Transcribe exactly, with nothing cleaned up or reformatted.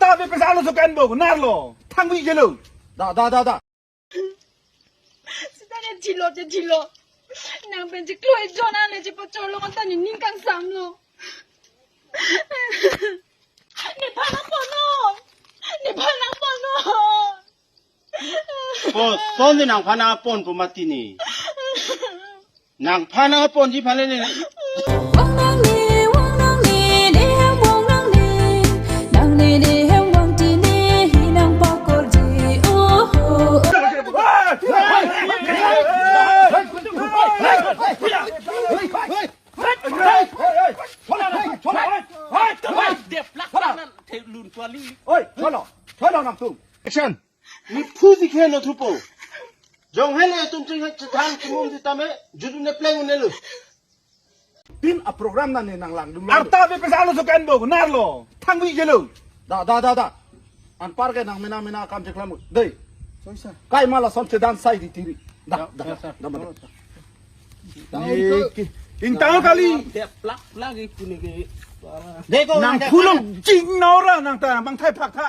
Ta pe pesa lo so kan bo nar lo. Thang bi je lo. Da da da da. Sita ne jilo je jilo. Nang pen je kloi jona ne je pochor lo kan ta ne ning kangsam lo. Ne phan nangpon non. Ne phan nangpon non. Po, pon de nang phan nangpon pu mati ni. Nang phan nangponji phan le ne. Wang nang ne, wang nang ne, dehem wang nang ne. Nang ne dehem wang ti ne, hi nang pakor ji, oh, oh, oh. Deplak nan the lun tuali. Oi, cholo, cholo nangtum. Action. Ni phu si khen lo thupo. Jong hele tum ching chethan chimum sitame judu ne pleng un-e lo. Tin a program na ne nang langdun lo. Arta pe pesa lo so kan bo nar lo. Thang bi je lo. Da da da da. Anpar ke nang mena mena kam cheklam. Dei. Soisa. Kai mala som chedan sai di tiri. Da Ya, da ya, sir. Da da. Ni ki- ingtang kali. Deplak lagi puni ke. Dei ko nang nang phulong jing nora nang ta bang thai phak tha.